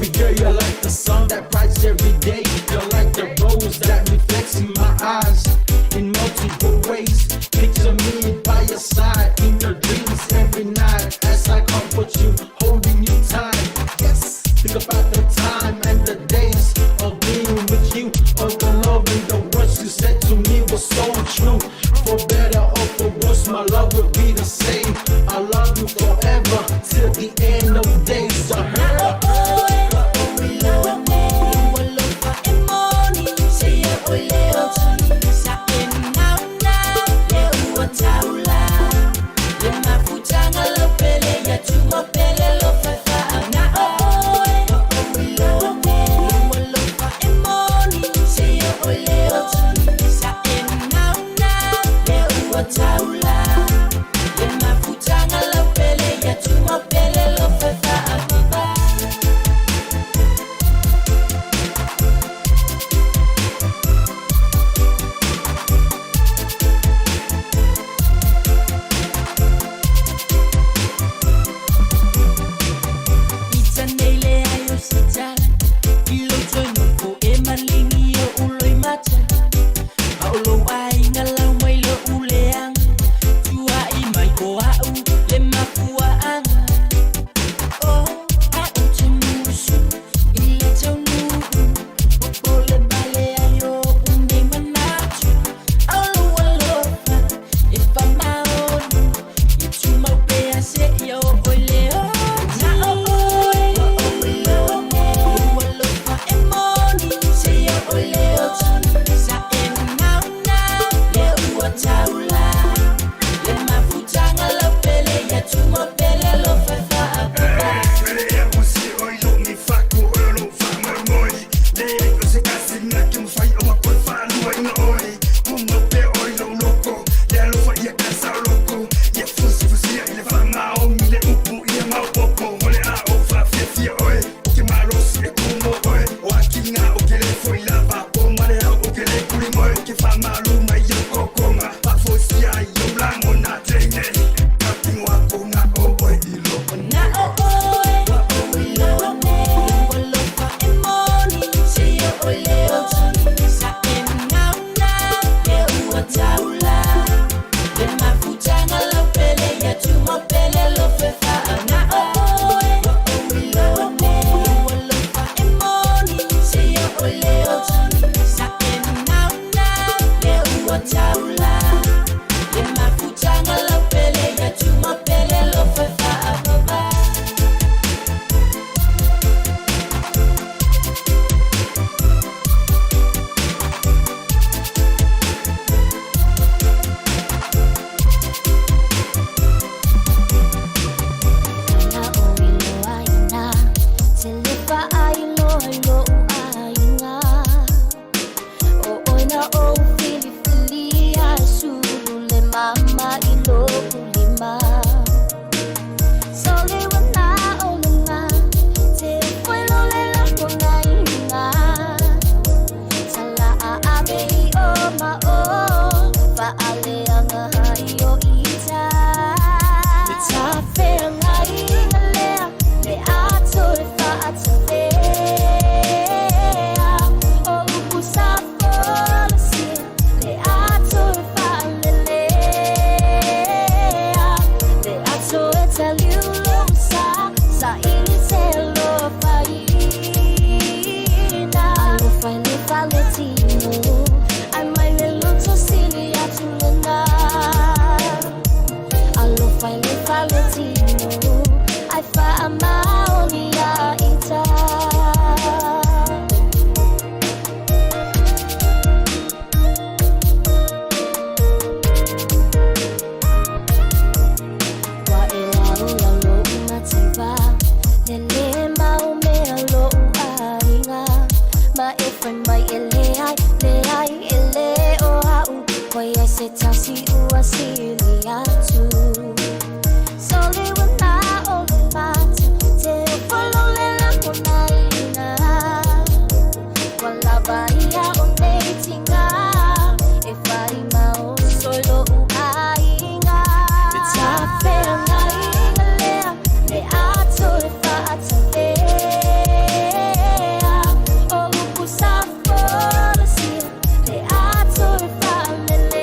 Baby girl, you're like the sun that brights every day. You're like the rose that reflects in my eyes in multiple ways. Picture me by your side in your dreams every night as I comfort you, holding you tight. Yes, think about the time and the days of being with you. All the love and the words you said to me was so true. For better or for worse, my love will be the same. I love you forever till the end of days. I heard. Se tasi ua sili atu. Soli ua o le mata te ofo le lagonaina. Ua lava ia o nei tiga e fai ma o soi lo'u aiga. Le tafeagaiga lea le ato e fa'atavea. O upu sa folasia le ato e fa'alelea.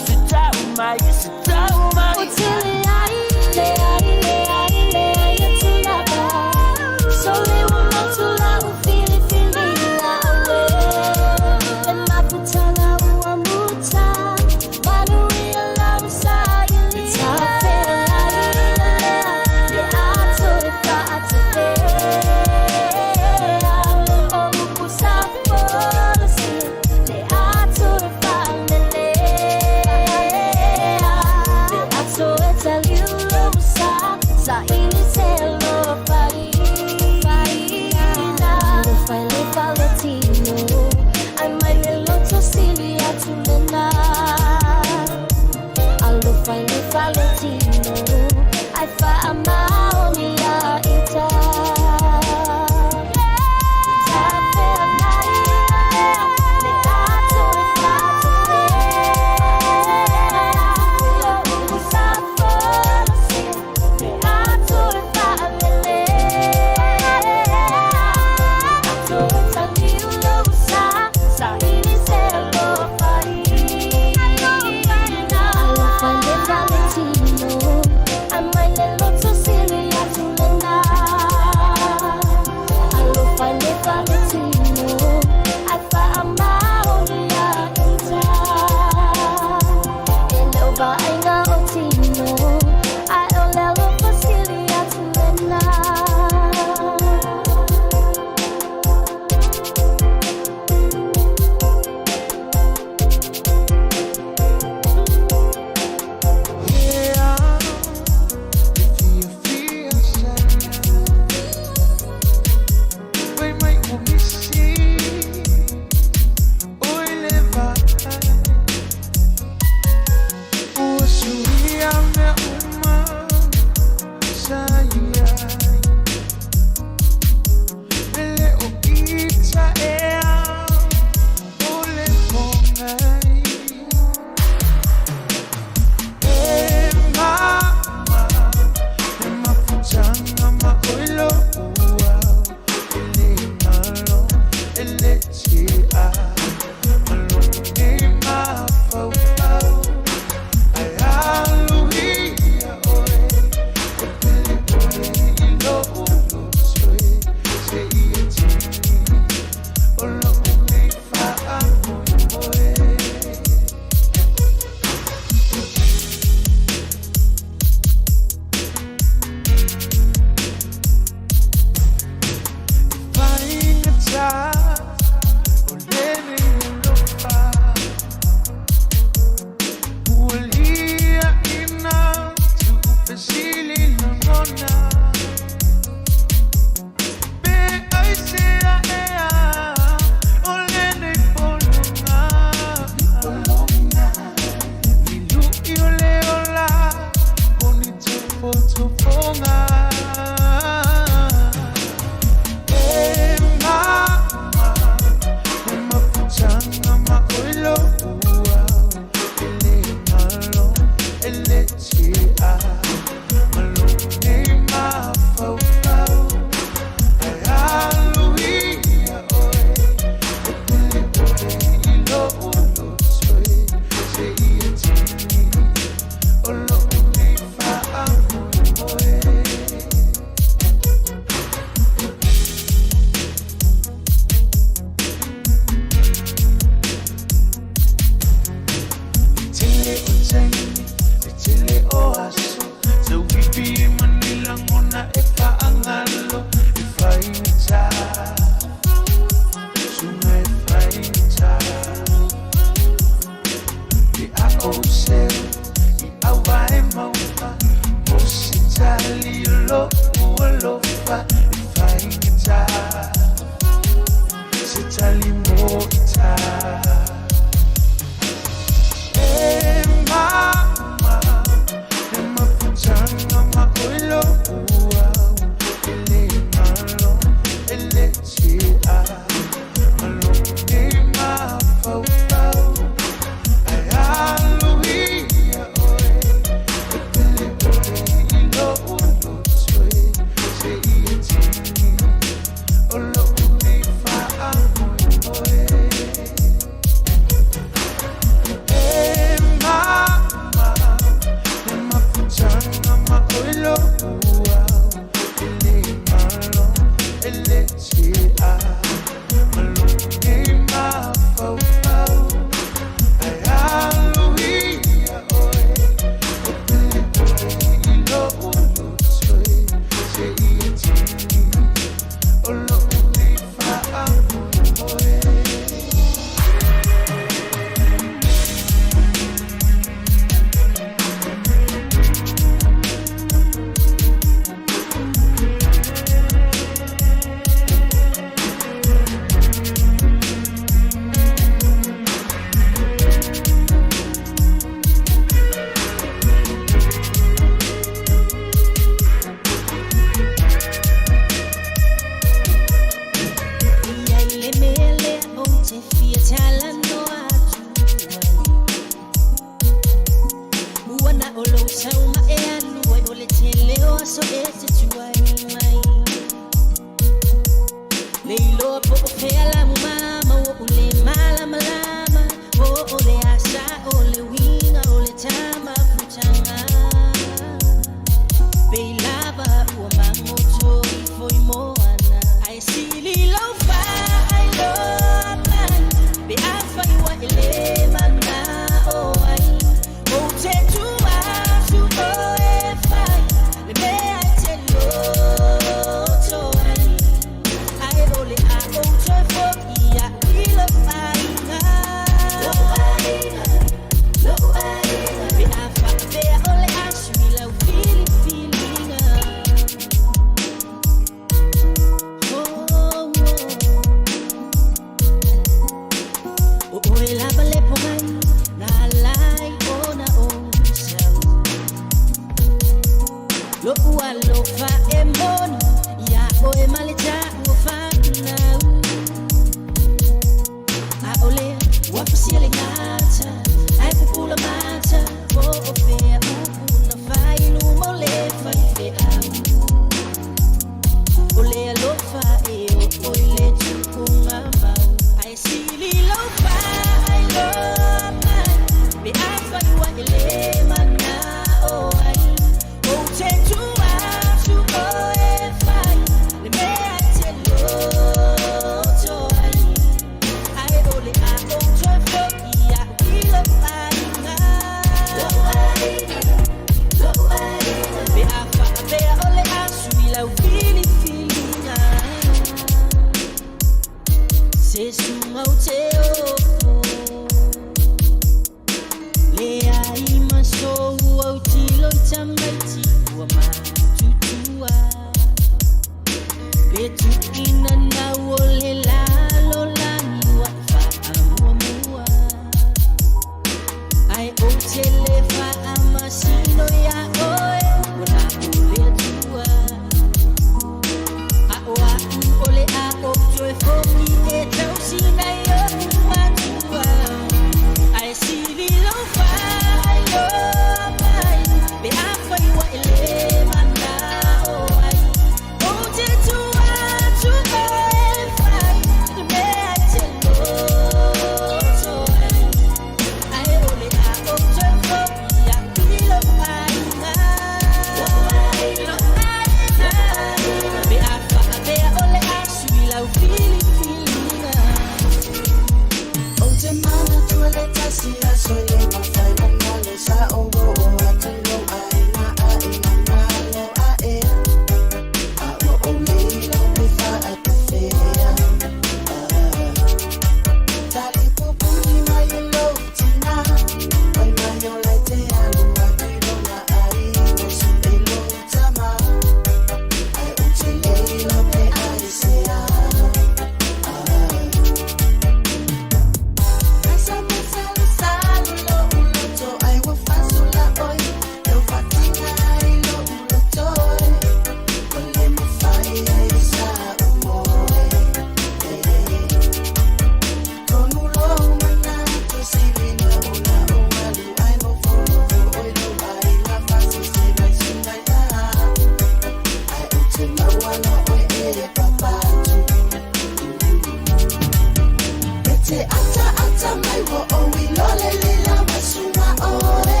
ata mai wo o i lole le la masunga oe.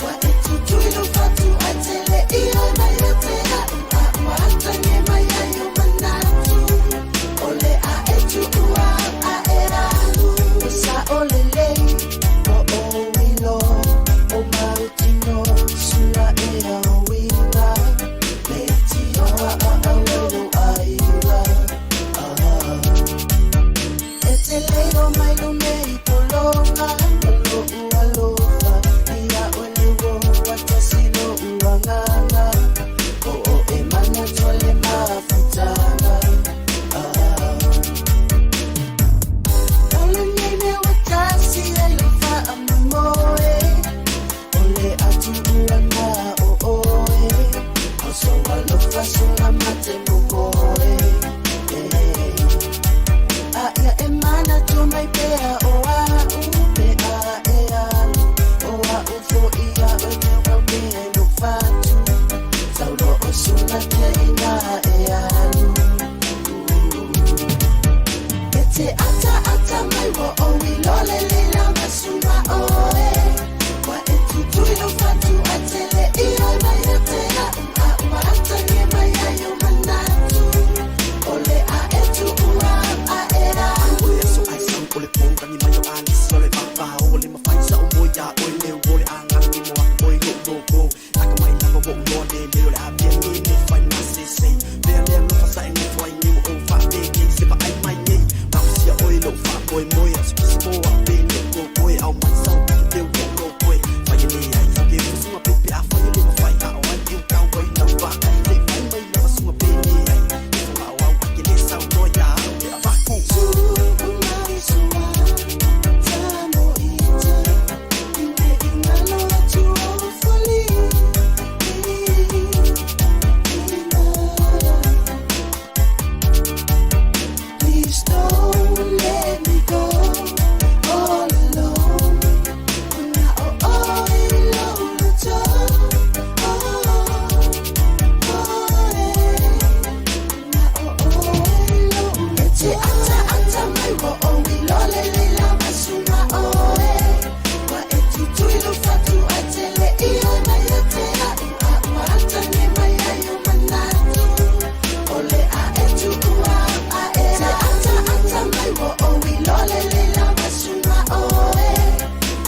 Wa e tutui lo fatu ai tele i oi mai e te au a ua ata nge mai ai o manatu. O le a e tu ua a e alu. E sa o le lei o o i lo o mautino sula e au ila. Le ti o a a a lo ai ula. E te leiro mai lo mei polonga Lo ua lofa Ia o le wo Watasi lo ua nganga O o e mana tole mafutanga. Olo nei me watasi ai lo fa amoe. O le atu ua ngā o oe. O so alofa sula mate mokoe. A ia e mana tu mai pea o a u pe a e alu. O a u fo ia o te wau pe e no fatu. Taulo o sunga te ina e alu. E te ata ata mai wo o i lole le la masunga oe. Wa e tutui lo fatu a tele i oi mai e te au a ua ata nge mai ai o manatu. O le a e tu ua a e alu. O le aso ai sau o le pō Rangi mai o Alisi o le vava O le mawhai sa o moe ia oe le o le angangi mo a oe lo loko Aka mai lava wo uloa le le o le a pia nge ne whai na se se Lea lea lofa sa e ngofo ai nge mo o wha pe nge se pa ai mai nge Ma usia oe lo wha moe moe a sipisi mo a pe nge ko koe au mai sau ki te o lo koe Whai e le ai fuke fusunga pepe a whai e le mawhai a o ai e o kau ai nau wā ai le whai mai lava sunga pe nge ai E whanga o au a ke le sau noa ia au e a vaku. Please don't let me go all alone. When I oh oh E te ata ata mai wo o i lole le la masunga oe. Wa e tutui lo fatu ai tele i oi mai e te au a ua ata nge mai ai o manatu. O le a e tu ua a e te ata ata mai wo o i lole le la masunga oe.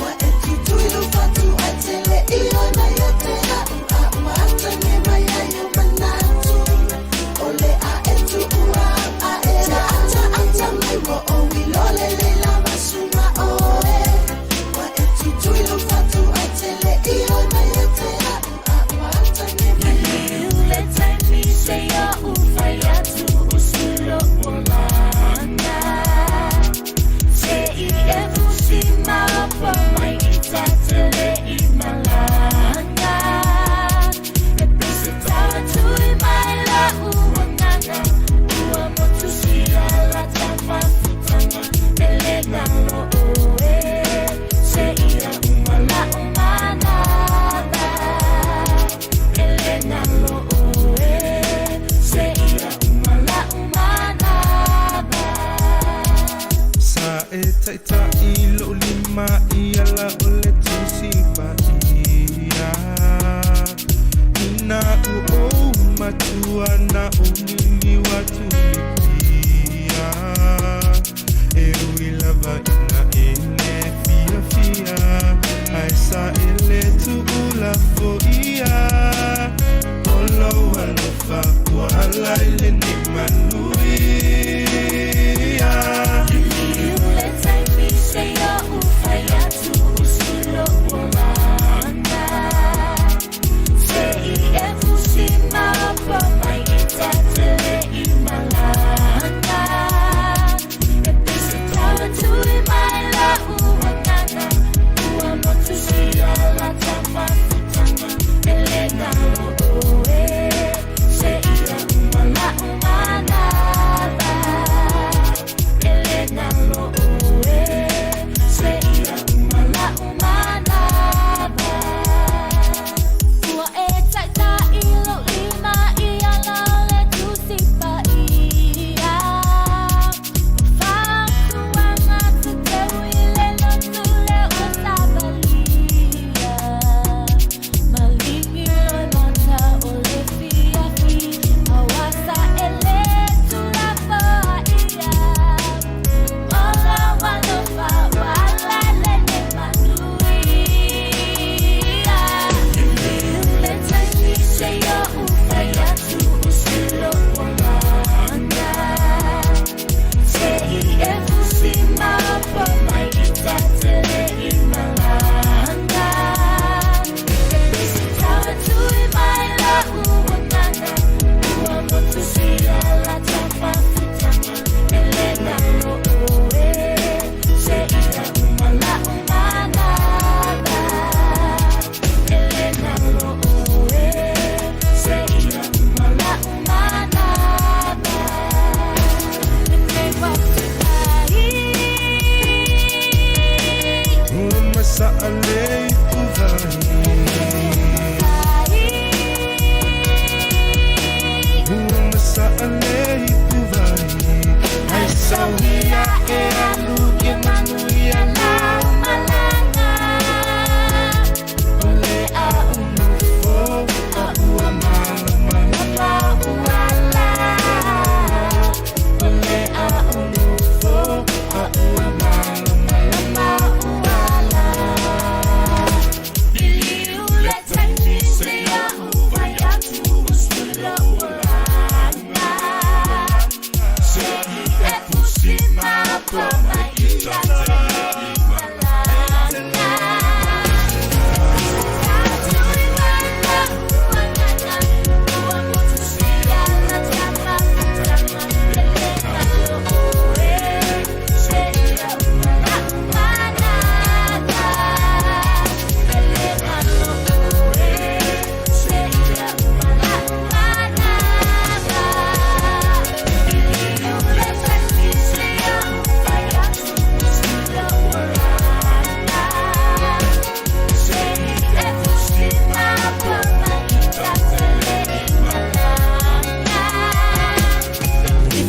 Wa e tutui lo fatu ai tele i oi mai e te au a ua ata nge mai ai o manatu. O le a e tu ua a e te ata ata mai wo o i lole le la masunga oe. Wa e tutui lo fatu ai tele i oi mai e te au a ua ata nge mai ai o. Le taimi se ia u fai atu o sulo o langa. Se i e fusi mapa mai i tatele i malanga. E pese tawa tui mai la uanganga. Ua motu sia la tamafutanga. Ele nalo oe. Se ia umala umanaba. Ele nalo oe. Se ia umala umanaba. Sa e taitai lo lima i ala o le tusi pa ia. Ina u o matua na o lili wa tulipia. E ui lava ina e le fia fia. Ai sa e le tuula fo ia. Olo alofa ua ala i le ni manuia. Le taimi se ia u fai atu o sulo o langa. Se i e fusi mapa mai i tatele i malanga.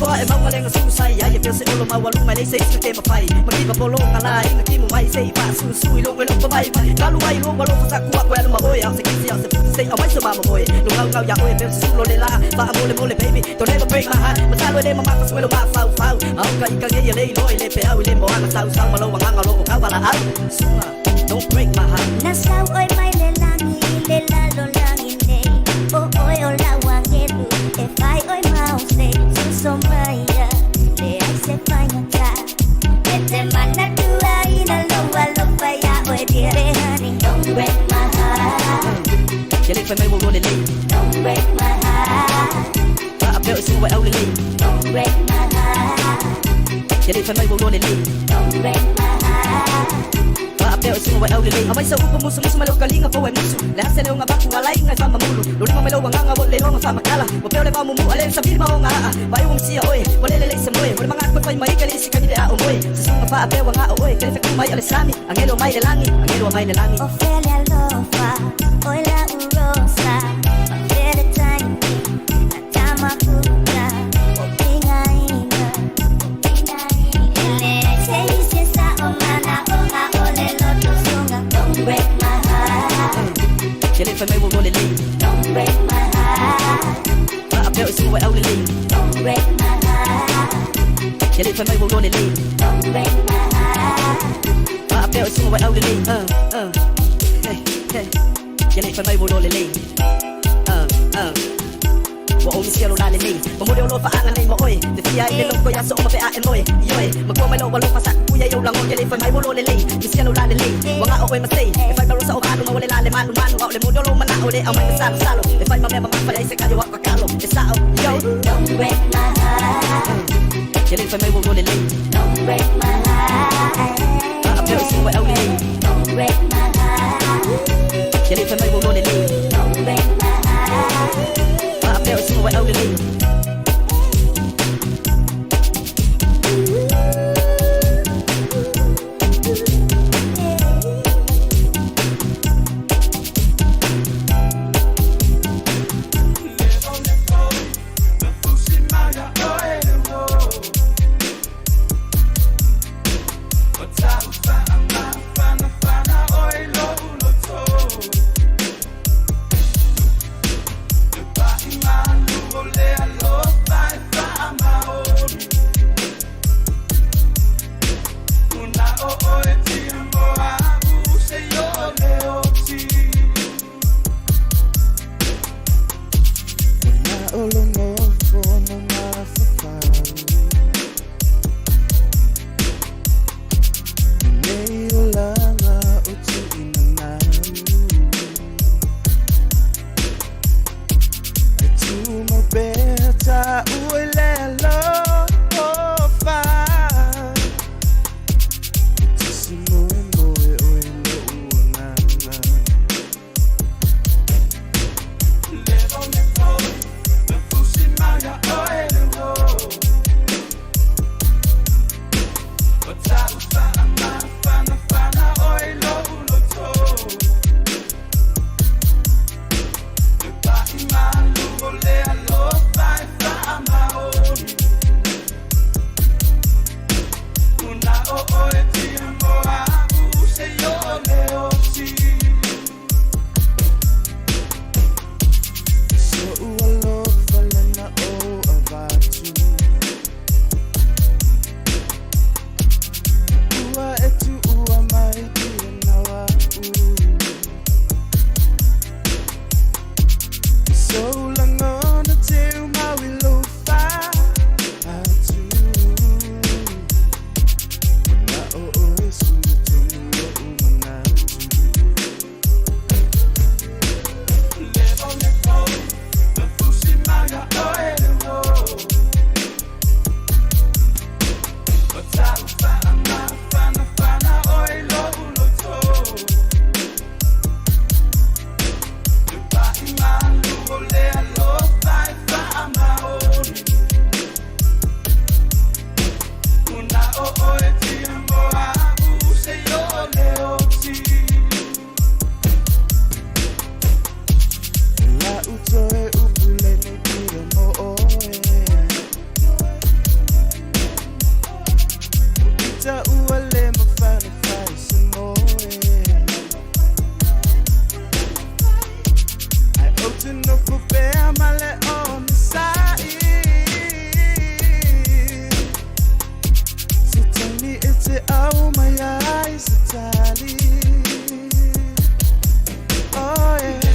Ifoa e mauga le gasu sa i ai e pea se olo maualuga e leai se isi na te mafai. Mativa polo ga la ina timu mai se i faasusu i lou e lou pavaivai. Talu ai lou alofa sa ku aku e alu ma oe. A o se kisi a o se putu se i auai so mamomoe. Lugaugau iā oe e pei o se sulo le lā. Faamolemole baby, don't ever break my heart. Masalo e lē mamafa suelo mafaufau. A o ka ika ngeia le iloa i le peau i le moana sausau ma lou agaga o loo kauvalaau. Susuga, don't break my heart. Na sau ʻoe mai le lani i le lalolagi nei ʻO ʻoe o la'u agelu E fai ʻoe ma o se Suso maia Leai se faigata E te manatua ina lou alofa iā ʻoe dear Honey, don't break my heart. Ke le fai mai ua iloa lelei. Don't break my heart. Faapea o susuga e aulelei. Don't break my heart. Ke le fai mai ua iloa lelei. Don't break my heart. Faapea o susuga e aulelei. Aumai sau upu musumusu mai lou kaliga pou e musu. Le a se leo gavaku alaiga e faamamulu. Lou lima mai lou agaga ua le iloa faamatala. Ua pea o le vao mumu'a le savili ma oga aa. Vaai ua masia oe, ua lele le'i se moe. O le magaku e fai mai ka le isi kaimi pe a o moe. Susuga faapea ua ga'o oe, kelefe ku mai o le sami. Agelo mai le lagi, agelo mai le lagi. O fele alofa, oi la urosa, ma fele taimi, na tama kuka, o pingaina, o pingaina. Ele se isi sa o mana o nga o le loto sunga. Don't break my heart. Ke le fai mai ua iloa lelei. Don't break my heart. Faapea o susuga e aulelei. Don't break my heart. Ke le fai mai ua iloa lelei. Don't break my heart. Faapea o susuga e aulelei. Hey, hey. Ke le fai mai ua iloa lelei. Ua ou misia lou lalelei Momoli o alofaaga nei mo oe Te fia ai le loko i aso uma pe a e moe Ioe, makua mai lou alofa sa kukuia i ou lagona Ke le fai mai ua iloa lelei Misia lou lalelei Ua ga'o oe ma sei E fai ma rosa o manu Ma ua le la le manumanu A o le moni o lou mana'o Le aumai ma salosalo E fai ma mea mamafa Leai se kali o a'u kakalo E sa'o, yo. Don't break my heart. Ke le fai mai ua iloa lelei. Don't break my heart. Faapea o susuga e aulelei. Don't break my heart. Ke le fai mai ua iloa lelei. Don't break my heart. Faapea o susuga e aulelei. te au mai ai se tali. Oh yeah.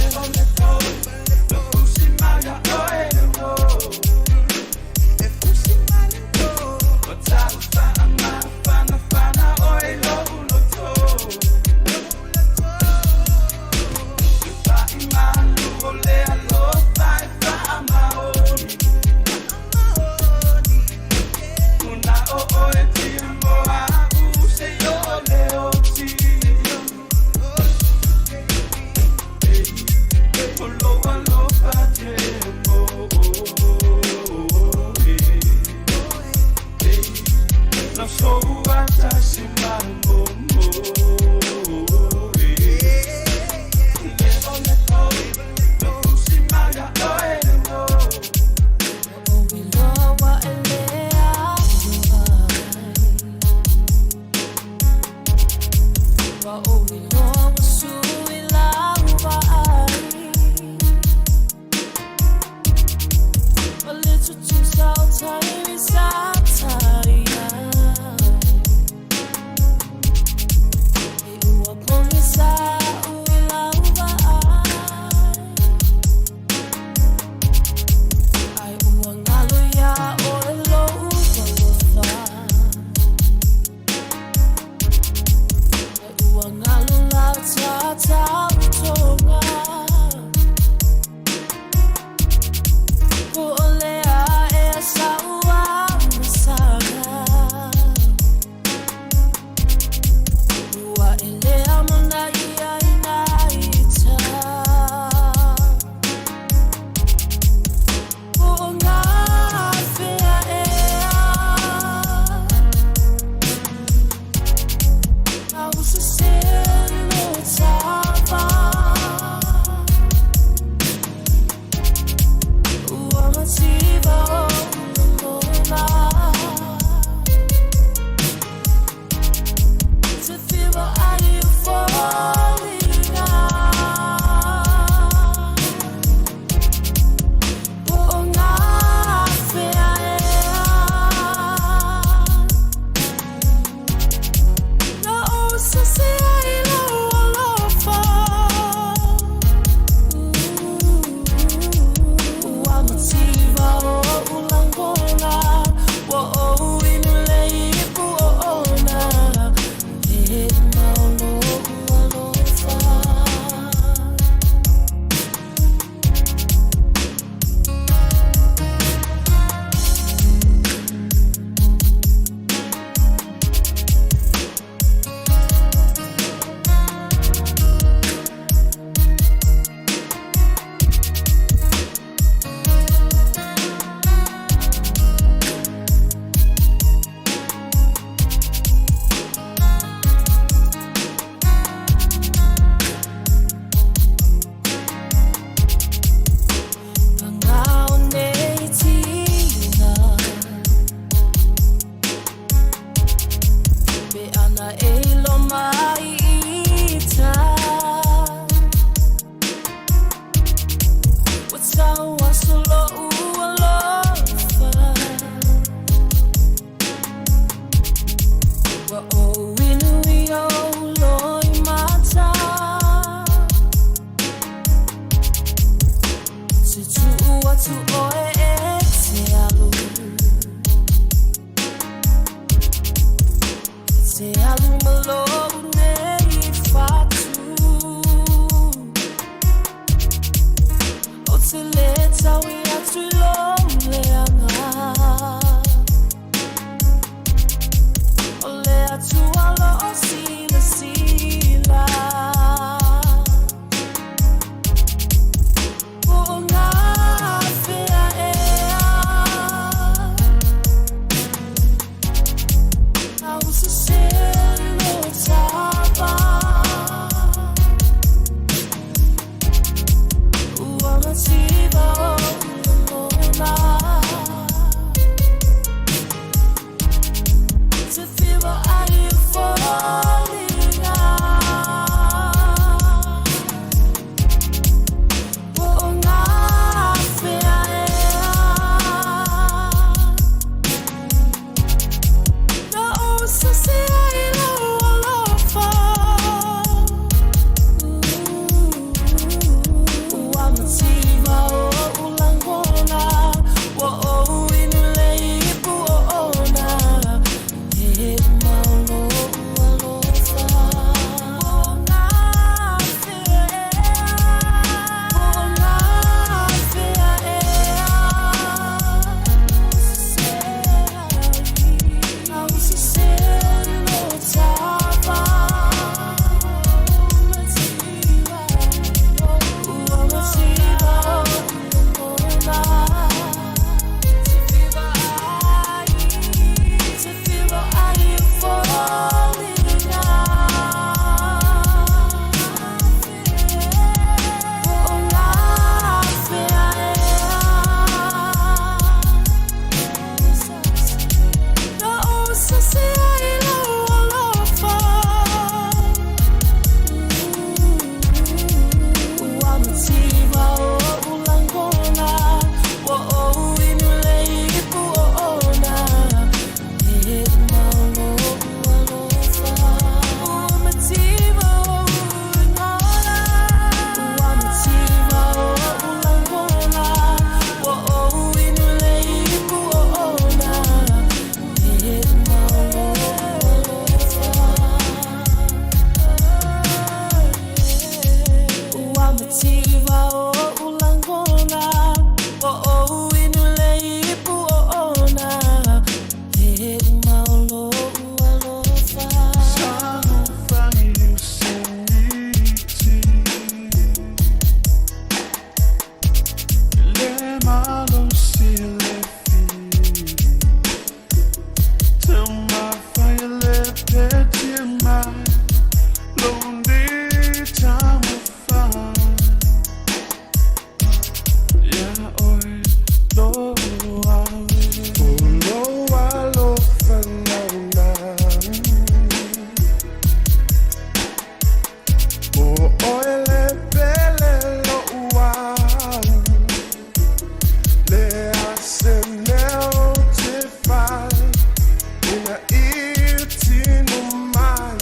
Ina i tino mai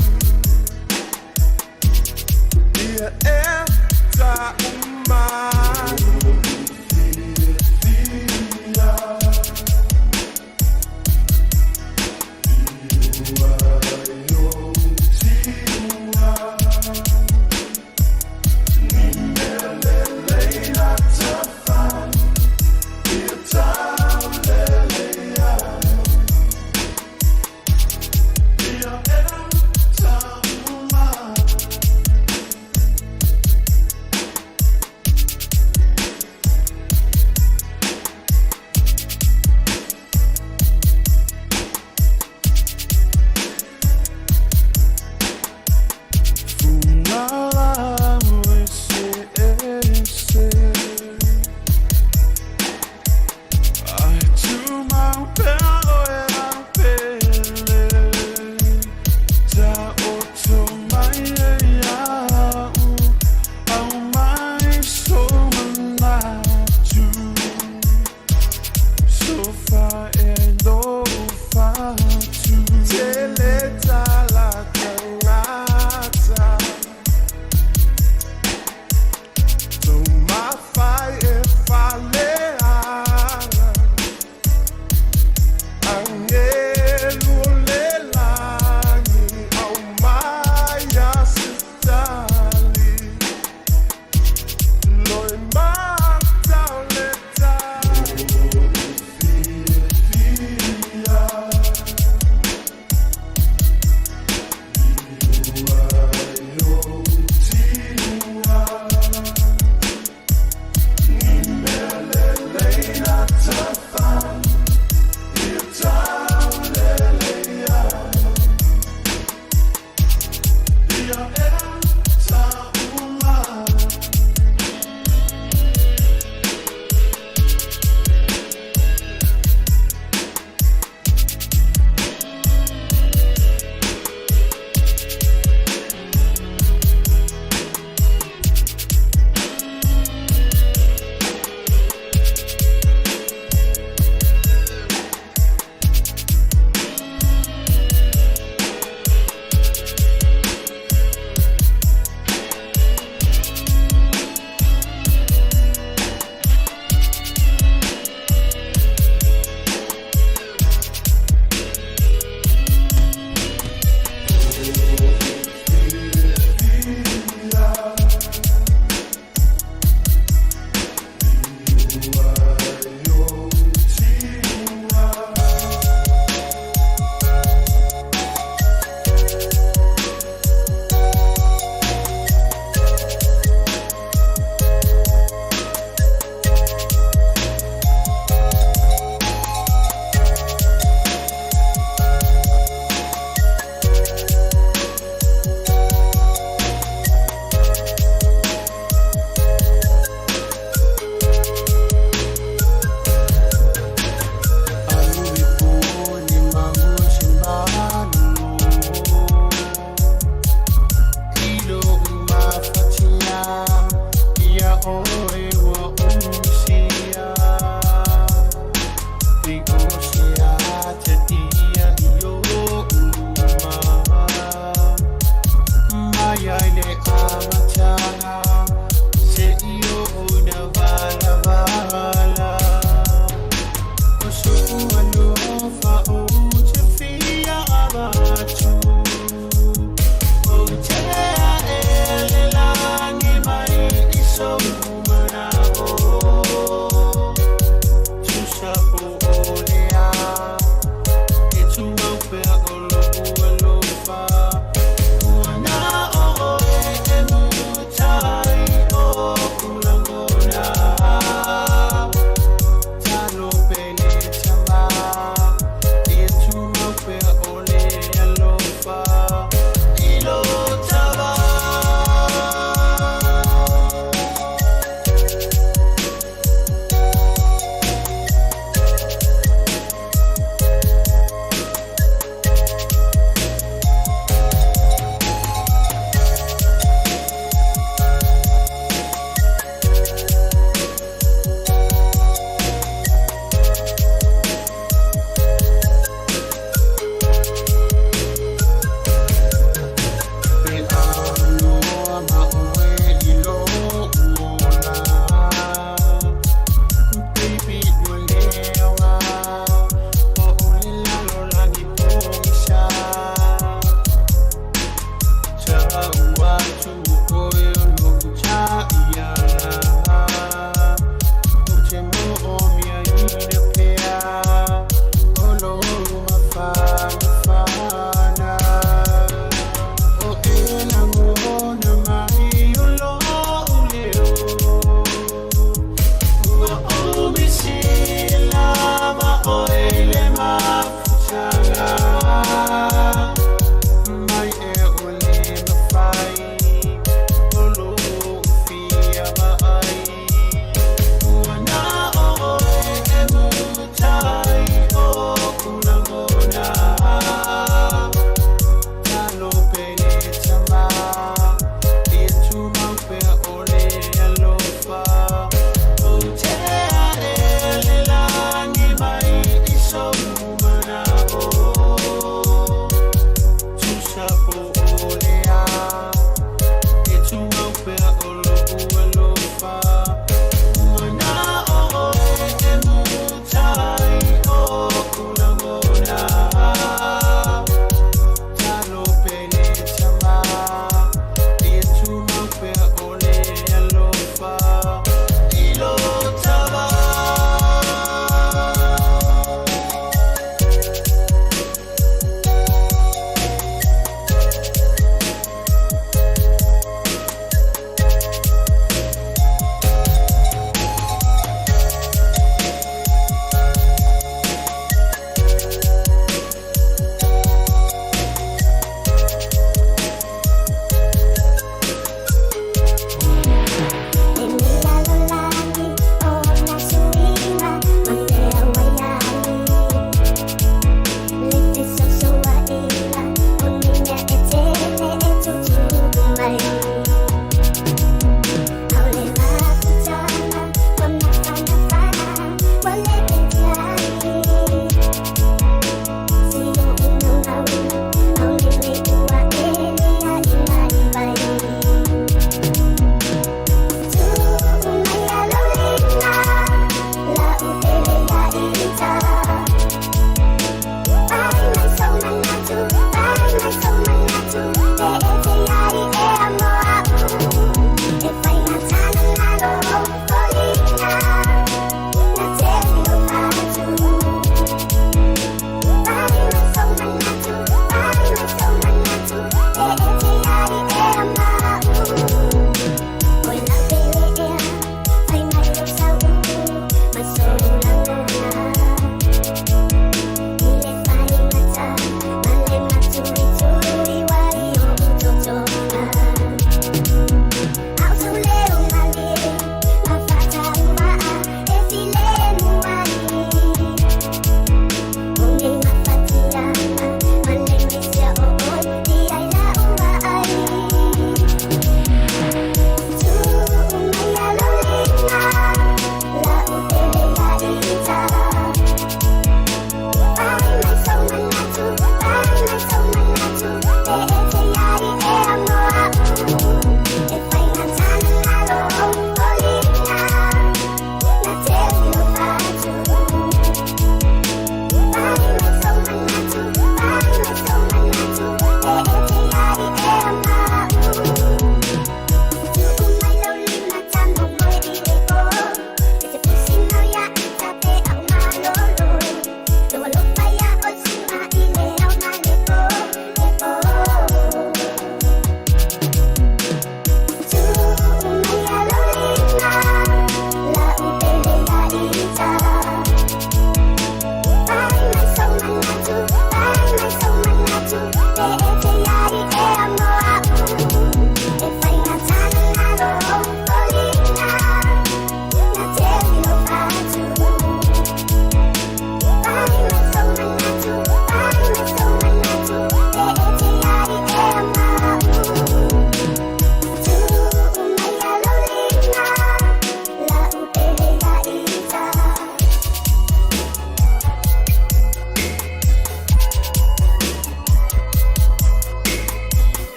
Ia e ta umai.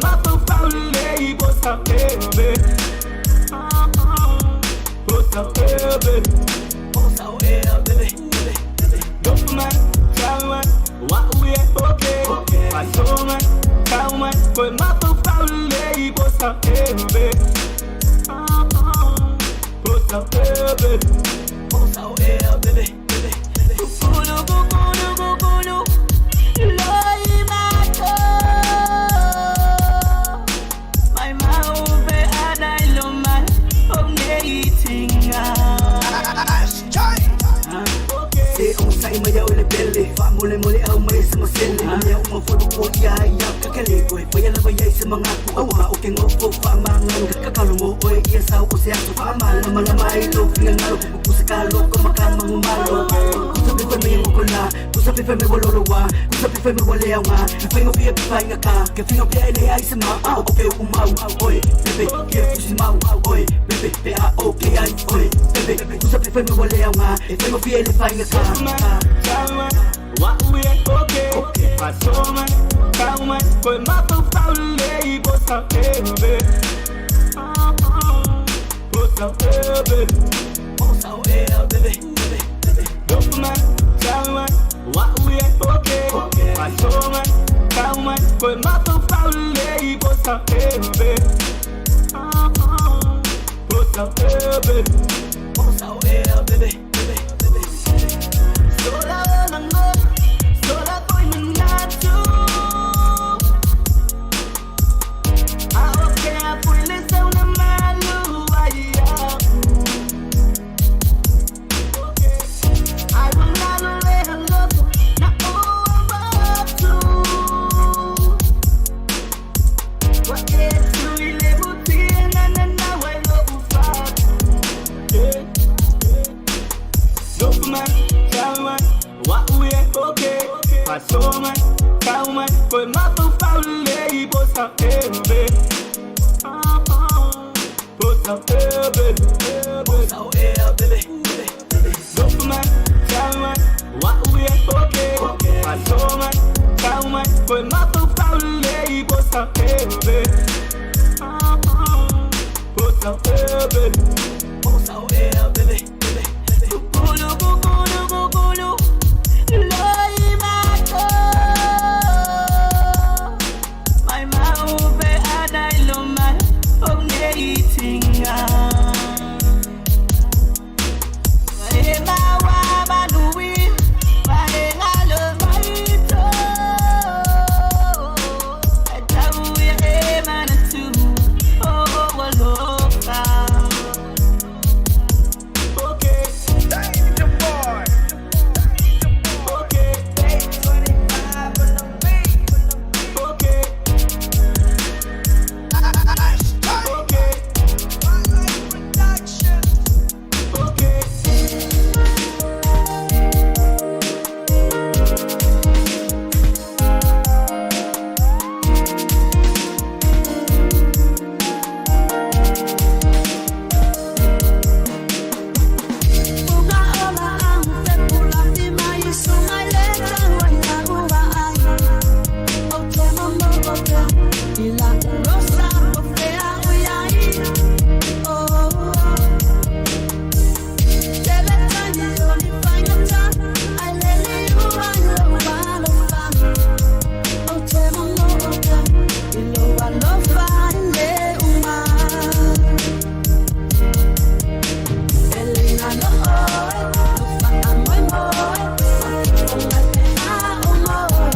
Mafaufau lelei posa ebe. Posa ebe. Posa o ea, bebe. Dofuman, tauman, wa uye okay. Pasoman, tauman, koe mafaufau lelei posa ebe. Posa ebe. Posa o ea, bebe. Kukulu, kukulu, kukulu, loi mato. Mai maupe adai loma, omne itinga. Se o sai mai au le pele Fa mole mole au mai sa masele Mea uma foi po ia ia kakele koe Paia lava ia se mangaku Aua o ke ngofo fa mangalu Kakalo mo oe ia sau o se aso fa malama lama i lo finga ngalo Kusa ka loko maka mangumalo Kusa pe me ngokola Kusa pe me wololo wa Kusa pe me wale au nga Ke whainga pia pe whainga ka Ke whainga pia ele ai se ma O pe u mau Oi bebe Ke fusi mau Oi bebe Pe a o ke ai Oi bebe Kusa pe me wale au nga E whainga pia ele whainga ka Dofuman, tauman, wa uye okay. Pasoman, tauman, koe mafaufau lelei posa ebe. Posa ebe. Posa o ea, bebe. Dofuman, tauman, wa uye okay. Pasoman, tauman, koe mafaufau lelei posa ebe. Posa ebe. Posa o ea, bebe. Sola lango, sola ko'y manatu. A o ke a pule sa una malu ai aku. Ai wangalo le haloko na o amatu. Wa e tu ile muti na na na wai lo ufatu. Dofuman, tauman, wa uye okay. Pasoman, tauman, koe mafaufau lelei posa ebe. Posa ebe. Posa o ea, bebe. Dofuman, tauman, wa uye okay. Pasoman, tauman, koe mafaufau lelei posa ebe. Posa ebe. Posa o ea, bebe. Kukulu, kukulu, kukulu, loi mato. Mai maupe adai loma, omne itinga. Mai mawa manui, mai ngalo maito. Atau ya e manatu, oh oh alofa. Okay. Okay. Okay. Okay. Okay. Uga ola ang pepula i mai sungai le tau ai la ua ai. O te momo o te i la urosa o fea ui ai. Oh, te le tangi o ni whaingata, ai lele ua i lo alofa. O te momo o te i lo alofa i le uma. Elena no oe, no wha moi moe, o ngai pe a o moe.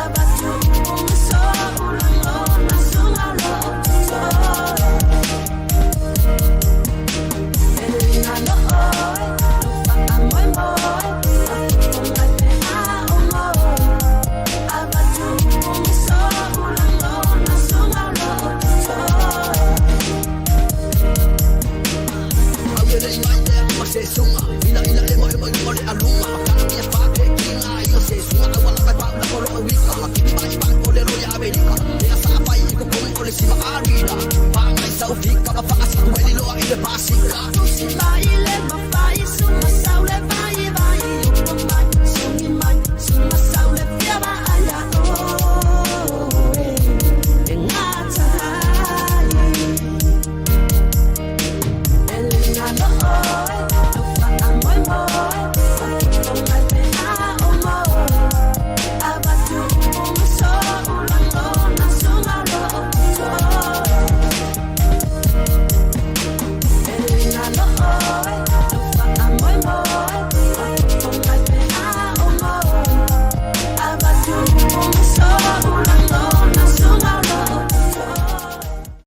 Abatu unga so ulango na sunga lo o tutoe. Elena no oe, no wha moi moe, o ngai pe a o moe. Abatu unga so ulango na sunga lo o tutoe. Se sunga ila ila emo emo imo le alunga makana mia fa ke kinga io se sunga awala pa pa la polo wika mai pa o le ro ya amerika le sa pa i ko ko le siva arida pa ngai sa ufika pa fa sa weli lo i le pasika Tusi mai le